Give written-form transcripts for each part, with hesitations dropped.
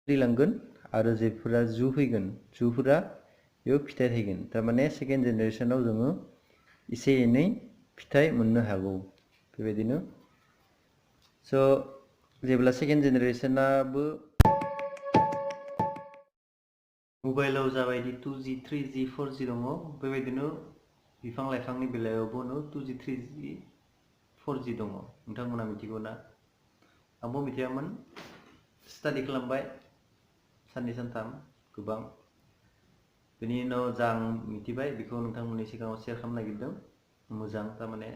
थैलांगोन आरो जेफोरा जु फैगोन जुफोरा बेयाव फिथाइ थायगोन थारमाने सेकेन्ड जेनेरेशनाव जोङो एसे एनै फिथाइ मोननो हागौ बेबायदिनो स' जेब्ला सेकेन्ड जेनेरेशनाबो मबाइलाव जाबायदि 2G 3G 4G दङ बेबायदिनो बिफां लाइफांनि बेलायावबो 2G 3G 4G दङ नोंथांमोना मिथिगौ ना आंबो मिथियामोन स्टाडि खालामबाय साननै सानथाम गोबां बेनि उनाव जा आं मिथिबाय बेखौ नोंथांमोननि सिगाङाव शेयार खालामनो नागिरदों मोजां थारमाने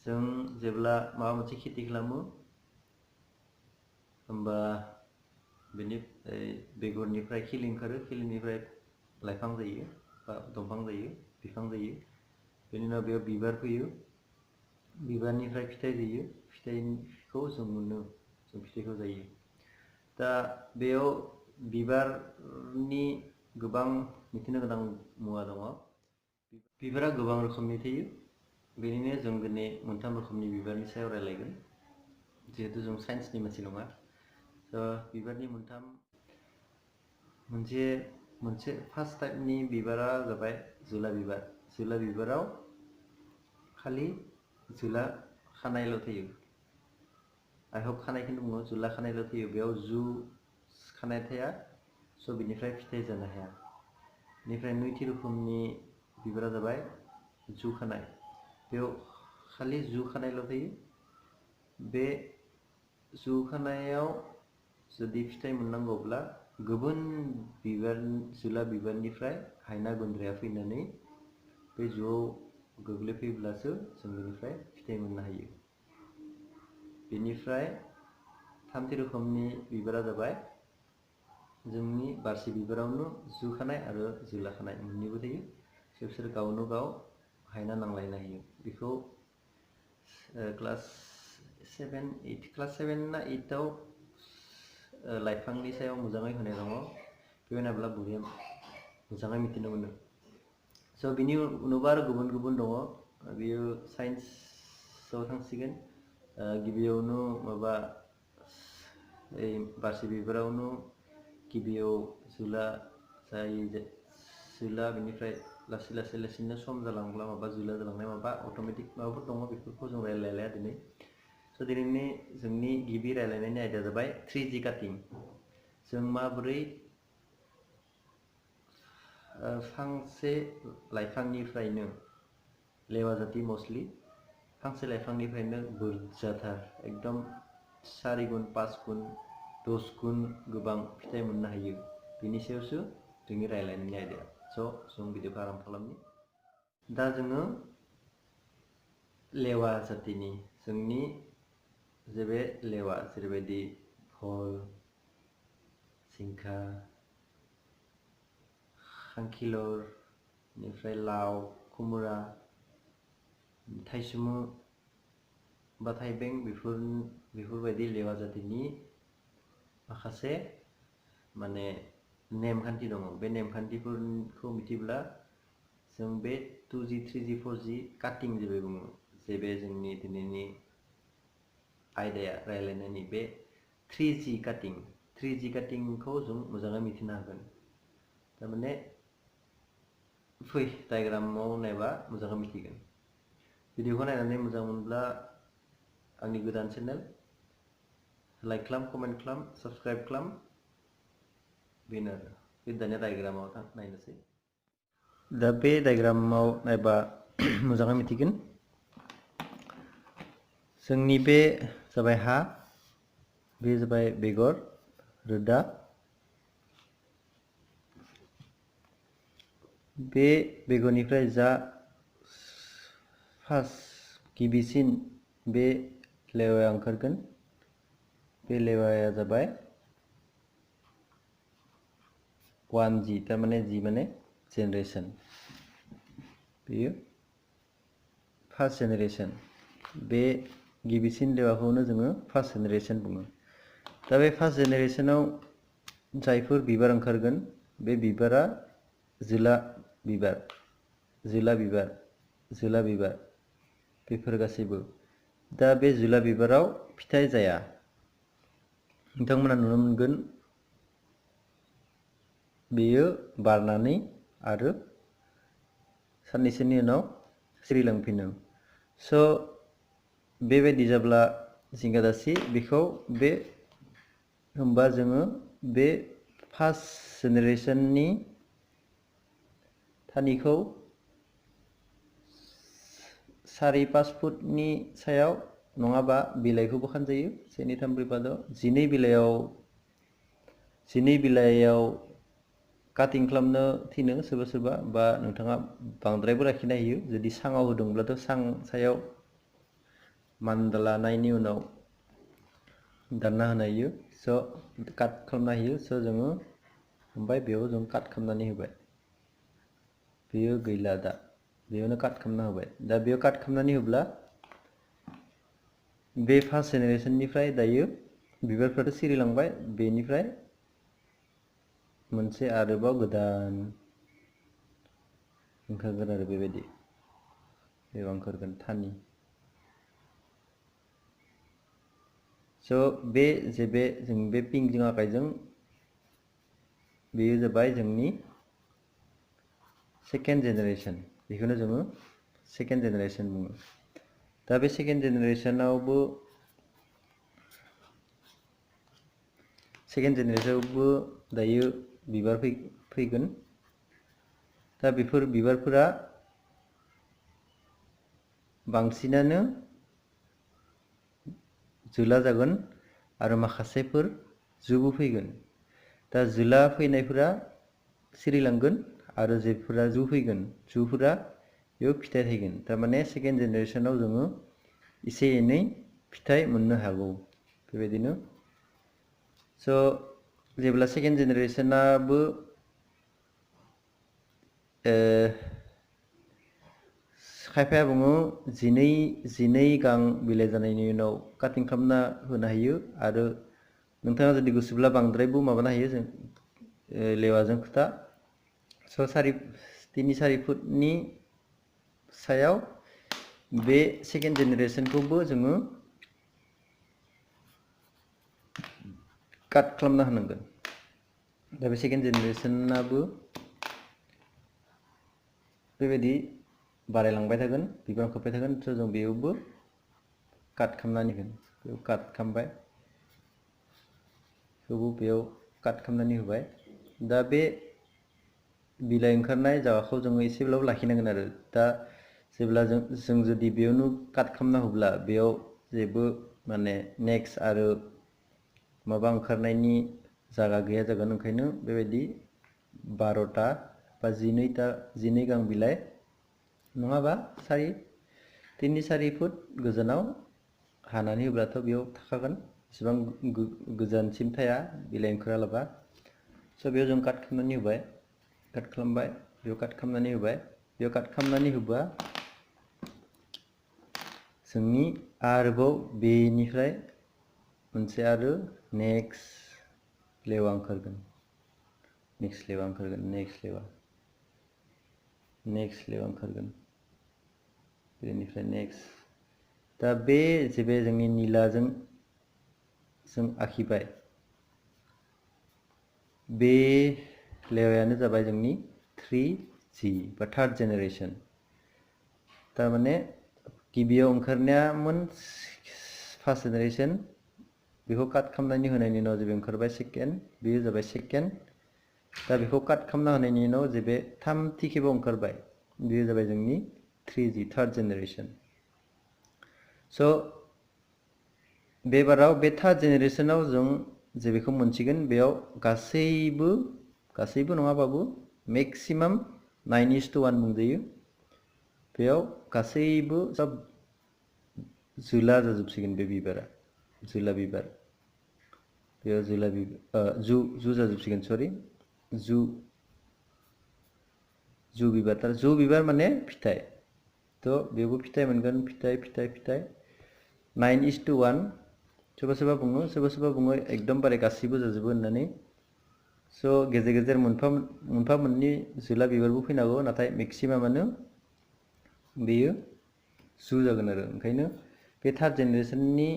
जों जेब्ला माबा मोनसे खेथि खालामो होमबा बेनि बेगरनिफ्राय खिलि ओंखारो खिलिनिफ्राय लाइफां जायो बा दंफां जायो बिफां जायो बेनि उनाव बेयाव बिबार फैयो बिबारनिफ्राय फिथाइ जायो फिथाइखौ जों मोनो जों फिथाइखौ जायो दा बेयाव बिबारनि गोबां मिथिनो गोनां मुवा दङ बिबारा गोबां रोखोमनि थायो बेनिनो जों दिनै मोनथाम रोखोमनि बिबारनि सायाव रायलायगोन जिहेतु जों साइन्सनि मानसि नङा बिबारनि मोनथाम मोनसे फार्स्ट टाइपनि बिबारा जाबाय जोला बिबाराव खालि जोला खानायल' थायो आइ हप खानायखौनो बुङो जोला खानायल' थायो बेयाव जु खानाय थाया स' बिनिफ्राय फिथाइ जानो हाया बेनिफ्राय नैथि रोखोमनि बिबारा जाबाय जु खानाय बेयाव खालि जु खानायल' थायो बे जु खानायाव जुदि फिथाइ मोननांगौब्ला गुबुन जोला बिबारनिफ्राय हायना गुन्द्राया फैनानै बे जुआव गोग्लैफैब्लासो जों बेनिफ्राय फिथाइ मोननो हायो बेनिफ्राय थामथि रोखोमनि बिबारा जाबाय जोंनि बारसे बिबारावनो जु खानाय आरो जोला खानाय मोननैबो थायो बिसोर गावनो गाव हायना नांलायनो हायो बेखौ क्लास 7 ना 8 आव लाइफांनि सायाव मोजाङै होनाय दङ बेयाव नायब्ला बरिया मोजाङै मिथिनो मोनो स' बिनि उनावबो आरो गुबुन गुबुन दङ बेयो साइन्सआव थांसिगोन गिबियावनो माबा बारसे बिबारावनो गिबियाव जोला बेनिफ्राय लासै लासैनो सम जालांब्ला माबा जोला जालांनाय माबा अट'मेटिक माबाफोर दङ बेफोरखौ जों रायलायलाया दिनै स' दिनैनि जोंनि गिबि रायलायनायनि आयदाया जाबाय 3G काटिं जों माबोरै फांसे लाइफांनिफ्रायनो लेवा जाति मस्लि फांसे लाइफांनिफ्रायनो बुरजाथार एकदम 4 गुन 5 गुन 10 गुन गोबां फिथाइ मोननो हायो बेनि सायावसो जोंनि रायलायनायनि आयदाया स' जों भिडिअखौ आराम खालामनि दा जोङो लेवा जातिनि जोंनि बे लेवा जेरैबायदि भल जिंखा खांखिलर बेनिफ्राय लाव खुमब्रा थाइसुम बा थाइबें बेफोरबायदि लेवा जातिनि माखासे माने नेमखान्थि दङ बे नेमखान्थिफोरखौ मिथिब्ला जों बे 2G 3G 4G काटिं जेबो बुङो बे जोंनि दिनैनि आयदाया रायलायनायनि बे 3G काटिंखौ जों मोजाङै मिथिनो हागोन थारमाने फै डायग्रामाव नायबा मोजाङै मिथिगोन भिडिअखौ नायनानै मोजां मोनब्ला आंनि गोदान चेनेल लाइक खालाम कमेन्ट खालाम साबस्क्राइब खालाम बेनो आरो बे दानिया डायग्रामाव नायनोसै दा बे डायग्रामाव नायबा मोजाङै मिथिगोन जोंनि बे जाबाय हा बे जाबाय बेगर रोदा बे बेगरनिफ्राय जा फार्स्ट गिबिसिन बे लेवाया ओंखारगोन बे लेवाया जाबाय 1G थारमाने G माने जेनेरेशन बेयो फार्स्ट जेनेरेशन बे गिबिसिन लेवाखौनो जोङो फार्स्ट जेनेरेशन बुङो दा बे फार्स्ट जेनेरेशनाव जायफोर बिबार ओंखारगोन बे बिबारा जोला बिबार बेफोर गासैबो दा बे जोला बिबाराव फिथाइ जाया नोंथांमोना नुनो मोनगोन बेयो बारनानै आरो साननैसोनि उनाव सिरिलांफिनो। स' बेबायदि जाब्ला जिंगा दासि बेखौ बे होमबा जोङो बे फार्स्ट जेनेरेसननि थानिखौ 4-5 फुटनि सायाव नङाबा बिलाइखौबो खानजायो 1, 2, 3, 4, 5, 6 12 बिलाइयाव काटिं खालामनो थिनो सोरबा सोरबा बा नोंथाङा बांद्रायबो लाखिनो हायो जुदि सांआव होदोंब्लाथ' सां सायाव मानलानायनि उनाव दानना होनो हायो। स' काट खालामनो हायो। स' जोङो ओमफ्राय बेयाव जों काट खालामनानै होबाय। बेयो गैला दा बेयावनो काट खालामना होबाय। दा बेयाव काट खालामनानै होब्ला बे फार्स्ट जेनेरेसननिफ्राय दायो बिबारफ्राथ' सिरिलांबाय बेनिफ्राय मोनसे आरोबाव गोदान ओंखारगोन आरो बेबायदि बेयाव ओंखारगोन थानि। स' बे जे बे जों बे पिंकजों आखाइजों बेयो जाबाय जोंनि सेकेन्ड जेनेरेसन। बेखौनो जोङो सेकेन्ड जेनेरेसन बुङो। दा बे सेकेन्ड जेनेरेसनावबो दायो बिबार फैगोन। दा बेफोर बिबारफोरा बांसिनानो जोला जागोन आरो माखासेफोर जुबो फैगोन। दा जोला फैनायफोरा सिरिलांगोन आरो जेफोरा जु फैगोन जुफोरा बेयाव फिथाइ थायगोन। थारमाने सेकेन्ड जेनेरेसनाव जोङो एसे एनै फिथाइ मोननो हागौ बेबायदिनो। स' जेब्ला सेकेन्ड जेनेरेसनाबो खायफाया बुङो 12 गां बिलाइ जानायनि उनाव काटिं खालामना होनो हायो आरो नोंथाङा जुदि गोसोब्ला बांद्रायबो माबानो हायो जों लेवाजों खोथा। स' 3-4 फुटनि सायाव बे सेकेन्ड जेनेरेसनखौबो जोङो काट खालामना होनांगोन। दा बे सेकेन्ड जेनेरेसनाबो बेबायदि बारायलांबाय थागोन बिबार खोबबाय थागोन। स' जों बेयावबो काट खालामनानै होगोन। बेयाव काट खालामबाय बेखौबो बेयाव काट खालामनानै होबाय। दा बे बिलाइ ओंखारनाय जायगाखौ जोङो एसेब्लाबो लाखिनांगोन आरो दा जेब्ला जों जुदि बेयावनो काट खालामना होब्ला बेयाव जेबो माने नेक्स्ट आरो माबा ओंखारनायनि जायगा गैया जागोन। ओंखायनो बेबायदि 12टा बा 12 गां बिलाइ नङाबा 3-4 फुट गोजानाव हानानै होब्लाथ' बेयाव थाखागोन एसेबां गोजानसिम थाया बिलाइ ओंखारालाबा। स' बेयाव जों काट खालामनानै होबाय काट खालामबाय बेयाव काट खालामनानै होबाय। बेयाव काट खालामनानै होबा जोंनि आरोबाव बेनिफ्राय मोनसे आरो नेक्स्ट लेवा ओंखारगोन। नेक्स्ट लेवा ओंखारगोन बेनिफ्राय नेक्स्ट। दा बे जे बे जोंनि निलाजों जों आखिबाय बे लेवायानो जाबाय जोंनि 3G बा थार्ड जेनेरेसन। थारमाने गिबियाव ओंखारनायामोन फार्स्ट जेनेरेसन बेखौ काट खालामनानै होनायनि उनाव जेबे ओंखारबाय सेकेन्ड बेयो जाबाय सेकेन्ड। दा बेखौ काट खालामना होनायनि उनाव जेबे थामथि खेबाव ओंखारबाय बेयो जाबाय जोंनि 3G थार्ड जेनेरेसन। स' बेबाराव बे थार्ड जेनेरेसनाव जों जे बेखौ मोनसिगोन बेयाव गासैबो नङाबाबो मेक्सिमाम 9:1 बुंजायो। बेयाव गासैबो सब जोला जाजोबसिगोन बे बिबारा जोला बिबार। बेयाव जु जाजोबसिगोन सरि जु बिबार माने फिथाइ। थ' बेयावबो फिथाइ मोनगोन फिथाइ 9:1 सोरबा बुङो एकदमबारे गासैबो जाजोबो होननानै। स' गेजेर गेजेर मोनफा मोननै जोला बिबारबो फैनो हागौ नाथाय मेक्सिमामानो बेयो जु जागोन आरो। ओंखायनो बे थार्ड जेनेरेसननि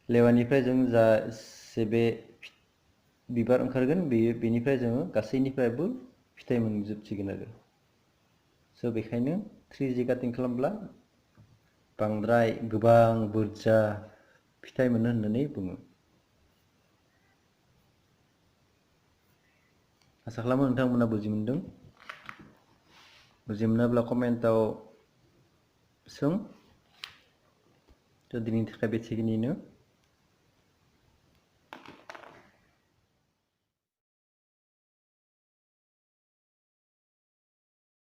लेवानिफ्राय जों जा जे बे बिबार ओंखारगोन बेनिफ्राय जोङो गासैनिफ्रायबो फिथाइ मोनजोबसिगोन आरो स' बेखायनो 3G काटिं खालामब्ला बांद्राय गोबां बुरजा फिथाइ मोनो होननानै बुङो। आसा खालामो नोंथांमोना बुजि मोनदों। बुजि मोनाब्ला कमेन्टआव सों। थ' दिनैनि थाखाय बेखिनियानो।